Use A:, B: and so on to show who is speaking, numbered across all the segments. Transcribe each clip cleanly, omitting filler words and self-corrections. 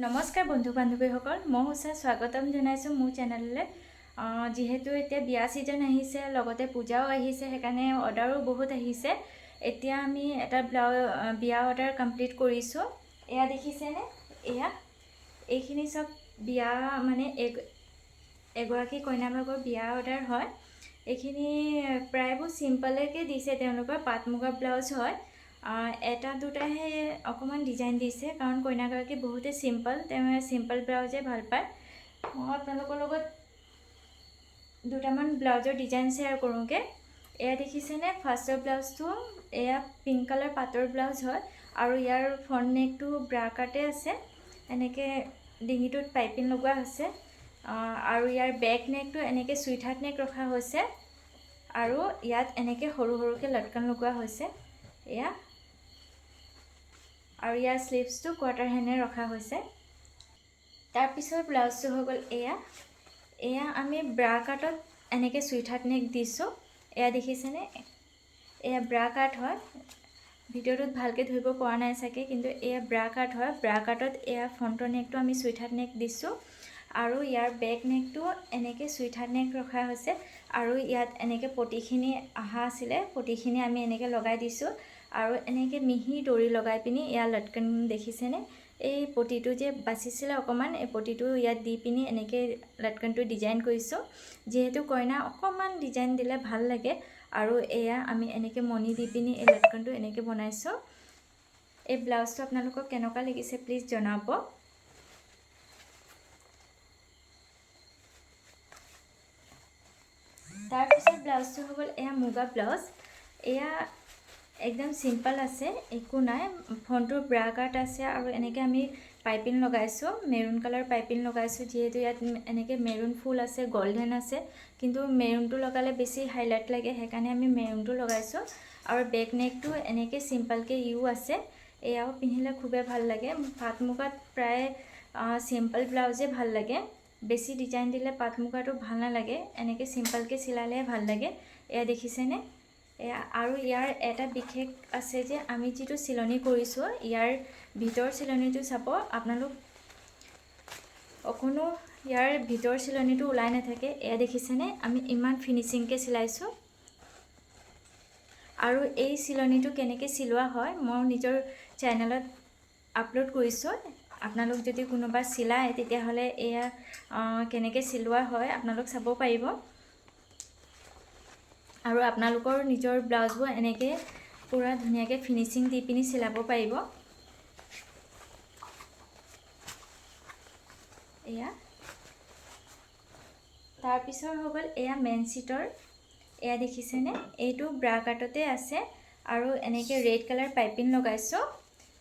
A: নমস্কাৰ বন্ধু বান্ধৱীসকল, মই উষা, স্বাগতম জনাইছোঁ মোৰ চেনেললৈ। যিহেতু এতিয়া বিয়া ছিজন আহিছে, লগতে পূজাও আহিছে, সেইকাৰণে অৰ্ডাৰো বহুত আহিছে। এতিয়া আমি এটা বিয়া অৰ্ডাৰ কমপ্লিট কৰিছোঁ। এয়া দেখিছেনে? এয়া এইখিনি চব বিয়া, মানে এগৰাকী কইনা ভাগৰ বিয়া অৰ্ডাৰ হয়। এইখিনি প্ৰায়বোৰ চিম্পলকৈ দিছে, তেওঁলোকৰ পাট মুগা ব্লাউজ হয়। এটা দুটাহে অকণমান ডিজাইন দিছে, কাৰণ কইনাগৰাকী বহুতেই চিম্পল, তেওঁ চিম্পল ব্লাউজে ভাল পায়। মই আপোনালোকৰ লগত দুটামান ব্লাউজৰ ডিজাইন শ্বেয়াৰ কৰোঁগৈ। এয়া দেখিছেনে? ফাৰ্ষ্টৰ ব্লাউজটো এয়া পিংক কালাৰ পাটৰ ব্লাউজ হয় আৰু ইয়াৰ ফ্ৰণ্ট নেকটো ব্ৰা কাটে আছে, এনেকৈ ডিঙিটোত পাইপিং লগোৱা হৈছে আৰু ইয়াৰ বেক নেকটো এনেকৈ চুইটহাৰ্ট নেক ৰখা হৈছে আৰু ইয়াত এনেকৈ সৰু সৰুকৈ লটকন লগোৱা হৈছে এয়া। আৰু ইয়াৰ শ্লিভছটো কোৱাৰ্টাৰ হেণ্ডে ৰখা হৈছে। তাৰপিছৰ ব্লাউজটো হৈ গ'ল এয়া। এয়া আমি ব্ৰা কাটত এনেকৈ চুইটহাৰ্ট নেক দিছোঁ। এয়া দেখিছেনে? এয়া ব্ৰা কাট হয়। ভিডিঅ'টোত ভালকৈ ধৰিব পৰা নাই চাগে, কিন্তু এয়া ব্ৰা কাট হয়। ব্ৰা কাটত এয়া ফ্ৰণ্টৰ নেকটো আমি চুইটহাৰ্ট নেক দিছোঁ আৰু ইয়াৰ বেক নেকটো এনেকৈ চুইটহাৰ্ট নেক ৰখা হৈছে আৰু ইয়াত এনেকৈ পতিখিনি অহা আছিলে, পতিখিনি আমি এনেকৈ লগাই দিছোঁ আৰু এনেকৈ মিহি দৰি লগাই পিনি এয়া লটকন দেখিছেনে? এই পতিটো যে বাচিছিলে অকণমান, এই পতিটো ইয়াত দি পিনি এনেকৈ লটকনটো ডিজাইন কৰিছোঁ। যিহেতু কইনা অকণমান ডিজাইন দিলে ভাল লাগে। আৰু এয়া আমি এনেকৈ মণি দি পিনি এই লটকনটো এনেকৈ বনাইছোঁ। এই ব্লাউজটো আপোনালোকক কেনেকুৱা লাগিছে প্লিজ জনাব। তাৰপিছত ব্লাউজটো হৈ গ'ল এয়া মুগা ব্লাউজ। এয়া একদম চিম্পল আছে, একো নাই। ফ্ৰণ্টটোৰ ব্ৰা কাট আছে আৰু এনেকৈ আমি পাইপিং লগাইছোঁ, মেৰুণ কালাৰ পাইপিং লগাইছোঁ। যিহেতু ইয়াত এনেকৈ মেৰুণ ফুল আছে, গল্ডেন আছে, কিন্তু মেৰুণটো লগালে বেছি হাইলাইট লাগে, সেইকাৰণে আমি মেৰুণটো লগাইছোঁ। আৰু বেক নেকটো এনেকৈ চিম্পলকৈ ইউ আছে। এয়াও পিন্ধিলে খুবেই ভাল লাগে। পাট মুগাত প্ৰায় চিম্পল ব্লাউজে ভাল লাগে, বেছি ডিজাইন দিলে পাট মুগাটো ভাল নালাগে, এনেকৈ চিম্পলকৈ চিলালেহে ভাল লাগে। এয়া দেখিছেনে? এয়া আৰু ইয়াৰ এটা বিশেষ আছে যে আমি যিটো চিলনি কৰিছোঁ, ইয়াৰ ভিতৰ চিলনিটো চাব আপোনালোক, অকণো ইয়াৰ ভিতৰ চিলনিটো ওলাই নাথাকে। এয়া দেখিছেনে? আমি ইমান ফিনিচিংকৈ চিলাইছোঁ। আৰু এই চিলনিটো কেনেকৈ চিলোৱা হয় মই নিজৰ চেনেলত আপলোড কৰিছোঁ। আপোনালোক যদি কোনোবা চিলায় তেতিয়াহ'লে এয়া কেনেকৈ চিলোৱা হয় আপোনালোক চাব পাৰিব। আৰু আপোনালোকৰ নিজৰ ব্লাউজবোৰ এনেকৈ পূৰা ধুনীয়াকৈ ফিনিচিং দি পিনি চিলাব পাৰিব। এয়া তাৰপিছৰ হৈ গ'ল এয়া মেইন শ্বীটৰ। এয়া দেখিছেনে? এইটো ব্ৰা কাটতে আছে আৰু এনেকৈ ৰেড কালাৰ পাইপিং লগাইছোঁ।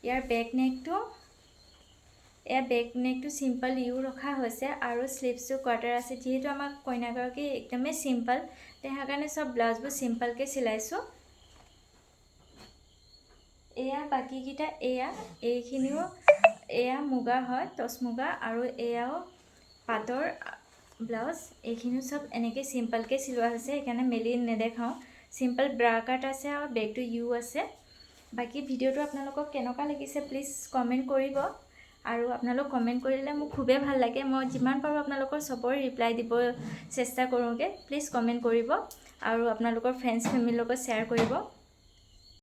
A: ইয়াৰ বেক নেকটো, এয়া বেক নেকটো চিম্পল ইউ ৰখা হৈছে আৰু শ্লিভছটো কোৱাৰ্টাৰ আছে। যিহেতু আমাৰ কইনাগৰাকী একদমেই চিম্পল, সেইকাৰণে চব ব্লাউজবোৰ চিম্পলকৈ চিলাইছোঁ। এয়া বাকীকেইটা এয়া এইখিনিও এয়া মুগা হয়, টচ মুগা, আৰু এয়াও পাটৰ ব্লাউজ। এইখিনিও চব এনেকৈ চিম্পলকৈ চিলোৱা হৈছে, সেইকাৰণে মেলি নেদেখাওঁ। চিম্পল ব্ৰা কাট আছে আৰু বেকটো ইউ আছে। বাকী ভিডিঅ'টো আপোনালোকক কেনেকুৱা লাগিছে প্লিজ কমেণ্ট কৰিব। আৰু আপোনালোক কমেণ্ট কৰিলে মোক খুবেই ভাল লাগে। মই যিমান পাৰোঁ আপোনালোকৰ চবৰে ৰিপ্লাই দিব চেষ্টা কৰোঁগৈ। প্লিজ কমেণ্ট কৰিব আৰু আপোনালোকৰ ফ্ৰেণ্ডছ ফেমিলিৰ লগত শ্বেয়াৰ কৰিব।